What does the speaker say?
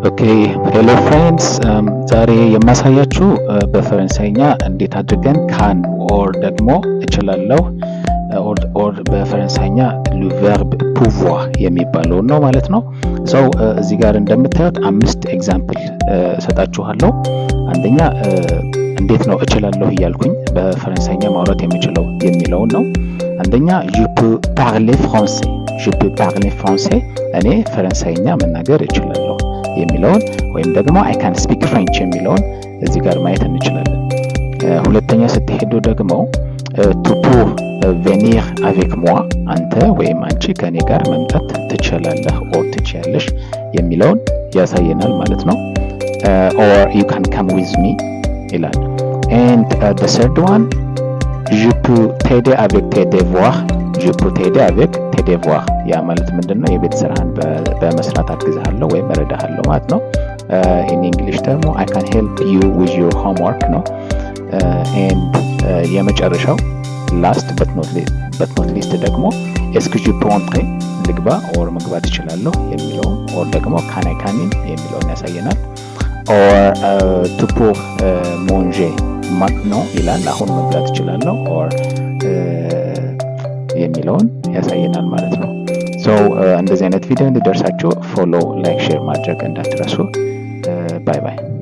Okay, hello friends፣ ዛሬ የማሳያችሁ በፈረንሳይኛ እንዴት አድርገን can or ደግሞ እችላለሁ or በፈረንሳይኛ le verbe pouvoir የሚባለውን ነው ማለት ነው። So እዚህ ጋር እንደምታዩት አምስት example እሰጣችኋለሁ። አንደኛ እንዴት ነው እችላለሁ እያልኩኝ በፈረንሳይኛ ማውራት የምችለው የሚለውን ነው። አንደኛ je peux parler français፣ je peux parler français፣ እኔ ፈረንሳይኛ መናገር እችላለሁ የሚለውን ወይም ደግሞ I can speak French የሚለውን እዚህ ጋር ማየት እንችላለን። ሁለተኛ ስትሄዱ ደግሞ tu peux venir avec moi፣ አንተ ወይም አንቺ ከኔ ጋር መምጣት ትችላለህ or ትችያለሽ የሚለውን ያሳየናል ማለት ነው። Or you can come with me ይላል። And the third one, je peux t'aider avec tes devoirs፣ je peux t'aider avec tes devoirs። ያ ማለት ምንድን ነው? የቤት ስራህን በመስራት አግዝሃለሁ ወይም እረዳሃለሁ ማለት ነው። In English ደግሞ I can help you with your homework ነው። And የመጨረሻው last but not least ደግሞ est-ce que je peux entrer፣ ልግባ or መግባት እችላለሁ የሚለውን or ደግሞ can I come in የሚለውን ያሳየናል። Or tu peux manger maintenant ይላል። አሁን መብላት እችላለሁ or የሚለውን ያሳየናል ማለት ነው። So እንደዚህ አይነት ቪዲዮ እንዲደርሳችሁ follow፣ like፣ share ማድረግ እንዳትረሱ። Bye bye።